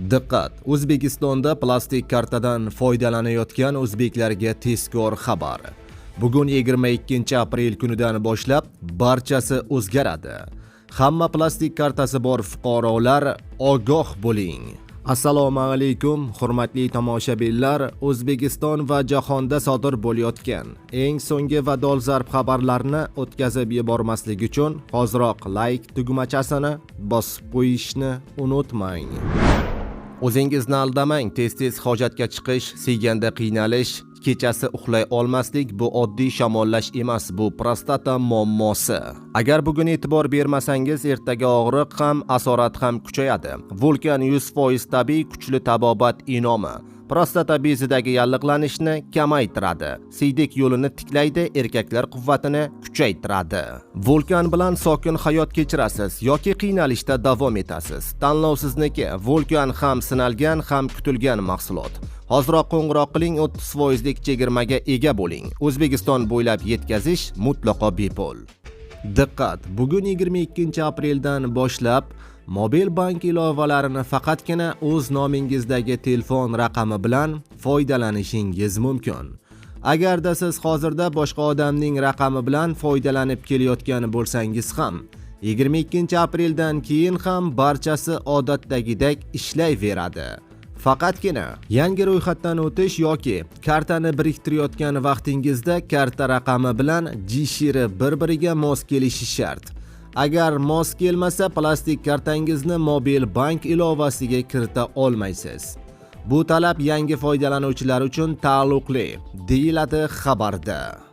Diqqat! O'zbekistonda plastik kartadan foydalanayotgan o'zbeklarga tezkor xabar. Bugun 22-aprel kunidan boshlab barchasi o'zgaradi. Hamma plastik kartasi bor fuqarolar, ogoh bo'ling. Assalomu alaykum, hurmatli tomoshabinlar. O'zbekiston va jahonda sodir bo'layotgan eng so'nggi va dolzarb xabarlarni o'tkazib yubormaslik uchun hoziroq like tugmachasini bosib qo'yishni unutmang. O'zingizni aldamang, tez-tez hojatga chiqish, siyganda qiynalish, kechasi uxlay olmaslik bu oddiy shamollash emas, bu prostata muammosi. Agar bugun e'tibor bermasangiz, ertaga og'riq ham, asorat ham kuchayadi. Vulkan 100% tabiiy kuchli tabobat inomi. Prostata bezidagi yallig'lanishni kamaytiradi, siydik yo'lini tiklaydi, erkaklar quvvatini kuchaytiradi. Vulkan bilan sokin hayot kechirasiz yoki qiynalishda davom etasiz. Tanlov sizniki. Vulkan ham sinalgan, ham kutilgan mahsulot. Hoziroq qo'ng'iroq qiling, 30 foizlik chegirmaga ega bo'ling. O'zbekiston bo'ylab yetkazish mutlaqo bepul. Diqqat! Bugun 22 apreldan boshlab mobil bank ilovalarini faqatgina o'z nomingizdagi telefon raqami bilan foydalanishingiz mumkin. Agarda siz hozirda boshqa odamning raqami bilan foydalanib kelayotgan bo'lsangiz ham, 22 apreldan keyin ham barchasi odatdagidek ishlayveradi. Faqatgina yangi ro'yxatdan o'tish yoki kartani biriktirayotgan vaqtingizda karta raqami bilan JShiri bir-biriga mos kelishi shart. Agar mos kelmasa, plastik kartangizni mobil bank ilovasiga kirita olmaysiz. Bu talab yangi foydalanuvchilar uchun taalluqli, deyiladi xabarda.